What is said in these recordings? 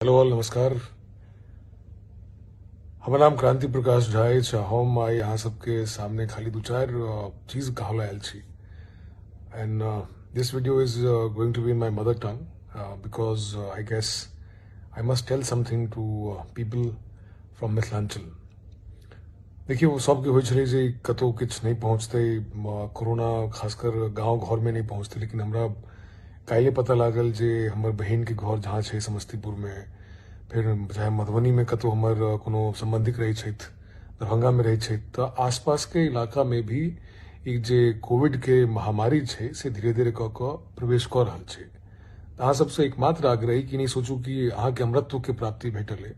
Hello all, नमस्कार। हमर नाम क्रांति प्रकाश झा अछि। हम आइ अहाँ सबके सामने खाली दू चारि चीज कहऽ आयल छी and this video is going to be in my mother tongue because I guess I must tell something to people from Mithilanchal. देखियौ, सबके होइ छलै जे कतहु किछु नहि पहुँचतै कोरोना, खासकर गाँव घरमे नहि पहुँचतै, लेकिन हमरा काल्हि पता लागल जे हमर बहिनके घर जहाँ छै समस्तीपुरमे, फेर चाहे मधुबनीमे कतहु हमर कोनो सम्बन्धिक रहै छथि, दरभंगामे रहै छथि, तऽ आसपासके इलाकामे भी ई जे कोविडके महामारी छै से धीरे धीरे कऽ कऽ प्रवेश कऽ रहल छै। तऽ अहाँ सबसँ एकमात्र आग्रह कि नहि सोचू कि अहाँके अमरत्वके प्राप्ति भेटल अइ,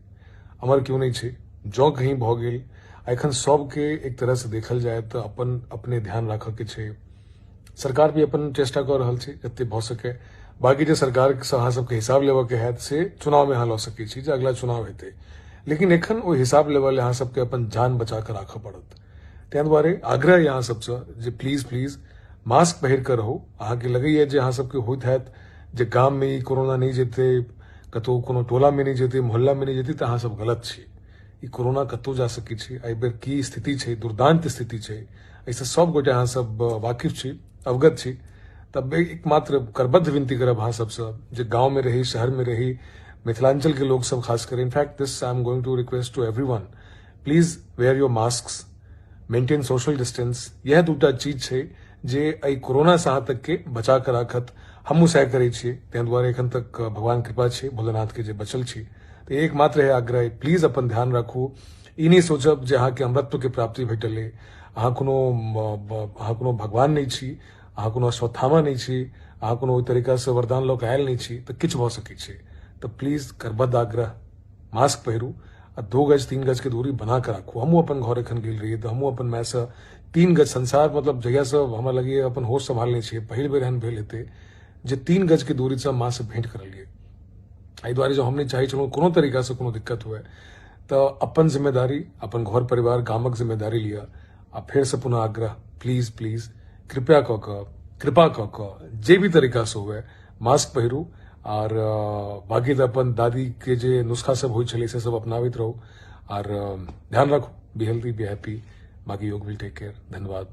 अमर केओ नहि छै। जँ कहीं भऽ गेल, एखन सबके एक तरहसँ देखल जाय तऽ अपन अपने ध्यान राखऽके छै। सरकार भी अपन चेष्टा कऽ रहल छै जते भऽ सके। बाकी जे सरकारसँ अहाँ सबके हिसाब लेबऽके हैत से चुनावमे अहाँ लऽ सकै छी जे अगला चुनाव हेतै, लेकिन एखन ओहि हिसाब लेबऽ लेल अहाँ सबके अपन जान बचा कऽ राखऽ पड़त। ताहि दुआरे आग्रह अइ अहाँ सबसँ जे प्लीज प्लीज मास्क पहिर कऽ रहू। अहाँके लगैए जे अहाँ सबके होइत हैत जे गाममे ई कोरोना नहि जेतै, कतहु कोनो टोलामे नहि जेतै, मोहल्लामे नहि जेतै, तऽ अहाँ सब गलत छी। ई कोरोना कतहु जा सकै छै। एहिबेर की स्थिति छै, दुर्दान्त स्थिति छै, एहिसँ सब गोटे अहाँ सब वाकिफ छी, अवगत छी। तब एकमात्र करबद्ध विनती करब अहाँ सबसँ जे गाँवमे रही, शहरमे रही, मिथिलांचलके लोक सब खास कर, in fact this I am going to request to everyone, please wear your mask, maintain social distance. इएह दूटा चीज छै जे एहि कोरोनासँ अहाँ तकके बचा कऽ राखत। हमहूँ सएह करै छियै, ताहि दुआरे एखन तक भगवान कृपा छै भोलेनाथके जे बचल छी। तऽ एकमात्र है आग्रह, प्लीज अपन ध्यान राखू। ई नहि सोचब जे अहाँके अमरत्वके प्राप्ति भेटल अइ। अहाँ कोनो भगवान नहि छी, अहाँ कोनो अश्वत्थामा नहि छी, अहाँ कोनो ओहि तरीकासँ वरदान लऽ कऽ आयल नहि छी, तऽ किछु भऽ सकै छै। तऽ प्लीज करबद्ध आग्रह, मास्क पहिरू आ 2 गज 3 गजके दूरी बना कऽ राखू। हमहूँ अपन घर एखन गेल रहियै तऽ हमहूँ अपन मायसँ 3 गज, संसार मतलब जहियासँ हमरा लगैए अपन होश सम्हालने छियै, पहिल बेर एहन भेल हेतै जे 3 गजके दूरीसँ माँसँ भेँट करलियै। एहि दुआरे जे हम नहि चाहै छलहुँ कोनो तरीकासँ कोनो दिक्कत हुए। तऽ अपन जिम्मेदारी, अपन घर परिवार गामक जिम्मेदारी लिअ। आ फेरसँ पुनः आग्रह, प्लीज प्लीज कृपया कऽ कऽ, कृपा कऽ कऽ जे भी तरीकासँ हुए मास्क पहिरू। आर बाकी तऽ अपन दादीके जे नुस्खा सब होइ छलै से सब अपनाबैत रहू आर ध्यान राखू। Be healthy, be happy. बाकी योग will take care. धन्यवाद।